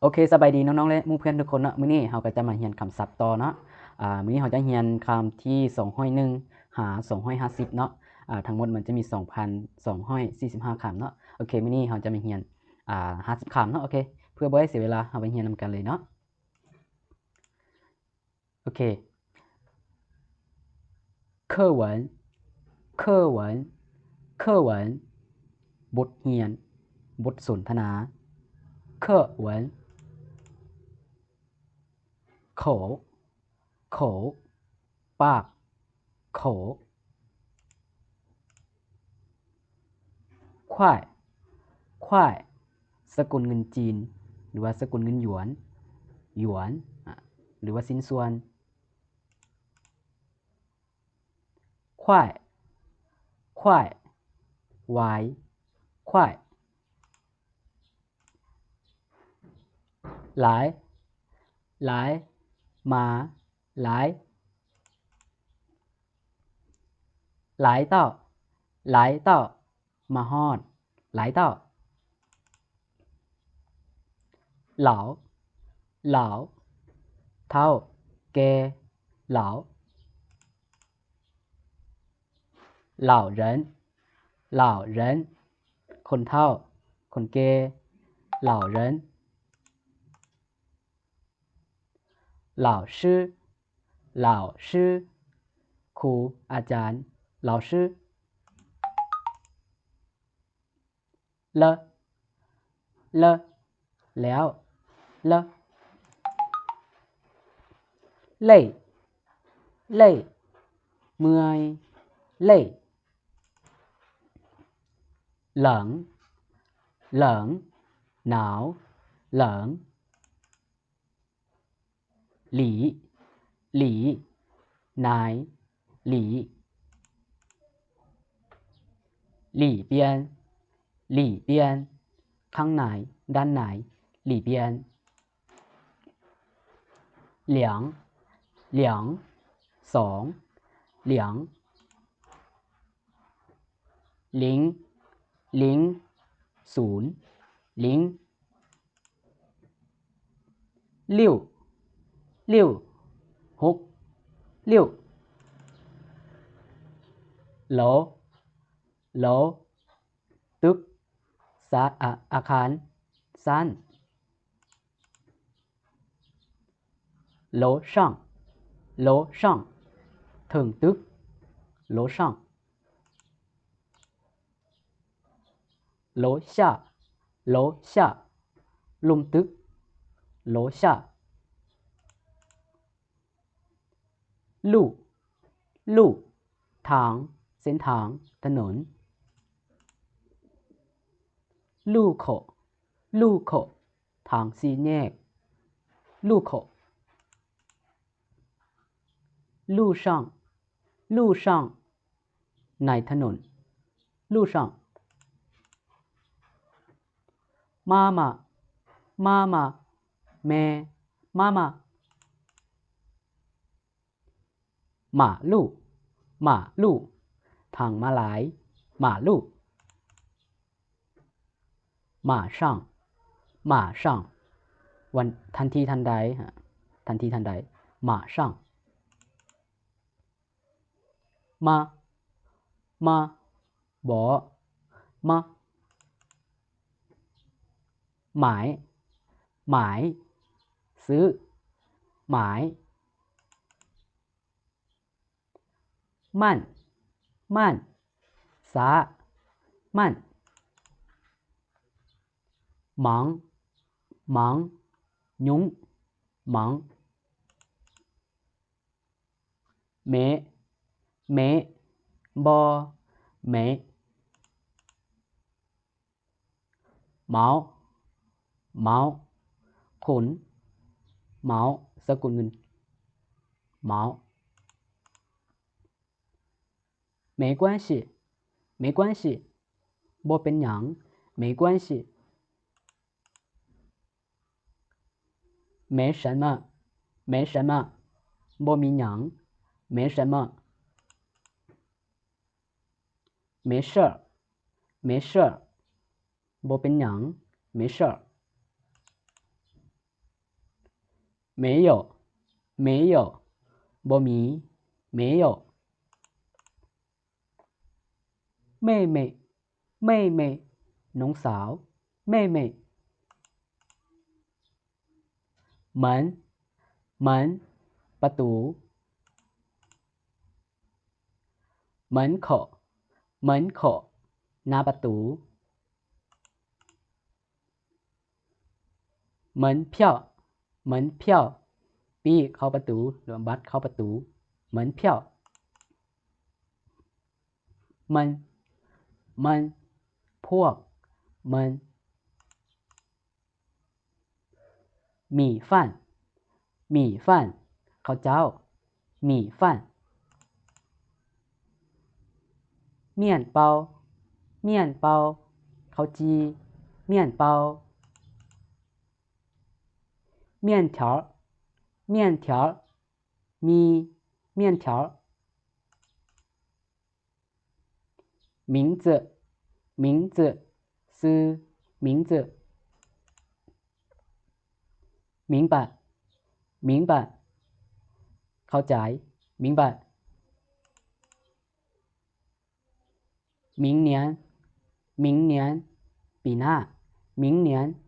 ໂອເຄ ສະບາຍດີນ້ອງໆ ແລະ ໝູ່ເພື່ອນທຸກຄົນເນາະ. ມື້ນີ້ເຮົາກໍຈະມາຮຽນຄຳສັບຕໍ່ເນາະ. ອາ ມື້ນີ້ເຮົາຈະຮຽນຄຳທີສອງຮ້ອຍໜຶ່ງຫາສອງຮ້ອຍຫ້າສິບເນາະ. ອາ ທັງໝົດມັນຈະມີສອງພັນສອງຮ້ອຍສີ່ສິບຫ້າຄຳເນາະ. ໂອເຄ ມື້ນີ້ເຮົາຈະມາຮຽນ ອາ ຫ້າສິບຄຳເນາະ. ໂອເຄ ເພື່ອບໍ່ໃຫ້ເສຍເວລາ ເຮົາໄປຮຽນນຳກັນເລີຍເນາະ. ໂອເຄ 课文 课文 课文 ບົດຮຽນ ບົດສົນທະນາ. 课文 口 口 ປາກ 口 块 块 ສະກຸນເງິນຈີນ ຫຼືວ່າສະກຸນເງິນຢວນ ຢວນ ອາ ຫຼືວ່າຊິ້ນສ່ວນ. 块 块 ຫວາຍ 块 来 来 ມາ 来 来到 来到 ມາຮອດ 来到 老 老 ເຖົ້າ ແກ່ 老 老人 老人 ຄົນເຖົ້າ ຄົນແກ່ 老人 老师 老师 ຄູ ອາຈານ 老师 了 了 ແລ້ວ 了 累 累 ເມື່ອຍ 累 冷 冷 ໜາວ 冷 里 里 ໃນ 里 里边 里边 ຂ້າງໃນ ດ້ານໃນ 里边 两 两 ສອງ 两 零 零 ສູນ 零 六 六 ຫົກ 六 楼 楼 ຕຶກ ສາ ອາ ອາຄານ ຊັ້ນ 楼上 楼上 ເທິງຕຶກ 楼上 楼下 楼下 ລຸ່ມຕຶກ 楼下 路 路 ທາງ ເສັ້ນທາງ ຖະໜົນ 路口 路口 ທາງສີ່ແຍກ 路口 路上 路上 ໃນຖະໜົນ 路上 妈妈 妈妈 ແມ່ 妈妈 马路 马路 ທາງມ້າລາຍ 马路 马上 马上 ວັນ ທັນທີທັນໃດ ທັນທີທັນໃດ 马上 มา มา บ่ มา 买 买 ຊື້ 买 慢 慢 ຊ້າ 慢 忙 忙 ຫຍຸ້ງ 忙 ເມ ເມ ບໍ່ ເມ ເມົາ ເມົາ ຂົນ ເມົາ ສະກຸນເງິນ ເມົາ 没关系 没关系 ບໍ່ເປັນຫຍັງ 没关系 没什么 没什么 ບໍ່ມີຫຍັງ 没什么 没事 没事 ບໍ່ເປັນຫຍັງ 没事没有 没有 ບໍ່ມີ 没有 妹妹 妹妹 ນ້ອງສາວ 妹妹 门 门 ປະຕູ 门口 门口 ໜ້າປະຕູ 门票 门票 ປີ້ເຂົ້າປະຕູ ຫຼືວ່າບັດເຂົ້າປະຕູ 门票 门 门 ພວກ 门 米饭 米饭 ເຂົ້າເຈົ້າ 米饭 面包 面包 ເຂົ້າຈີ່ 面包 面条 面条 ໝີ່ 面条 名字 名字 ຊື່ 名字 明白 明白 ເຂົ້າໃຈ 明白 明年 明年 ປີໜ້າ 明年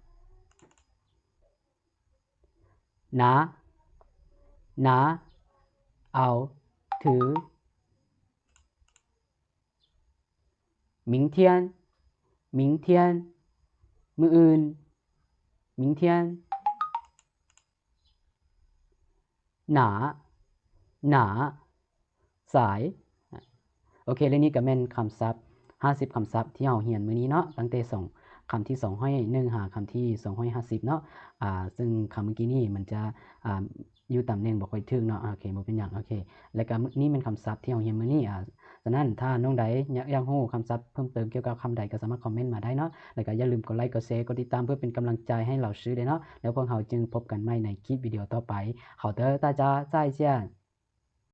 ໜາ ໜາ ເອົາ ຖື 明天 明天 ມື້ອື່ນ 明天 ໜາ ໜາ ສາຍ ໂອເຄ ແລະນີ້ກໍແມ່ນຄຳສັບຫ້າສິບຄຳສັບທີ່ເຮົາຮຽນມື້ນີ້ເນາະ ຕັ້ງແຕ່ສອງ ຄຳທີສອງຮ້ອຍໜຶ່ງຫາຄຳທີສອງຮ້ອຍຫ້າສິບເນາະ ອາ ເຊິ່ງຄຳເມື່ອກີ້ນີ້ມັນຈະ ອາ ຢູ່ຕຳແໜ່ງບໍ່ຄ່ອຍຖືກເນາະ ໂອເຄ ບໍ່ເປັນຫຍັງ ໂອເຄ ແລະກະນີ້ແມ່ນຄຳສັບທີ່ເຮົາຮຽນມື້ນີ້ ອາ ສະນັ້ນ ຖ້ານ້ອງໃດຢາກ ຢາກຮູ້ຄຳສັບເພີ່ມເຕີມກ່ຽວກັບຄຳໃດ ກໍສາມາດຄອມເມັນມາໄດ້ເນາະ ແລະກະຢ່າລືມກົດໄລກ໌ ກົດແຊ ກົດຕິດຕາມ ເພື່ອເປັນກຳລັງໃຈໃຫ້ເຫຼົ່າຊື່ດ້ວຍເນາະ ແລ້ວພວກເຮົາຈຶ່ງພົບກັນໃໝ່ໃນຄລິບວິດີໂອຕໍ່ໄປ 好的 大家再见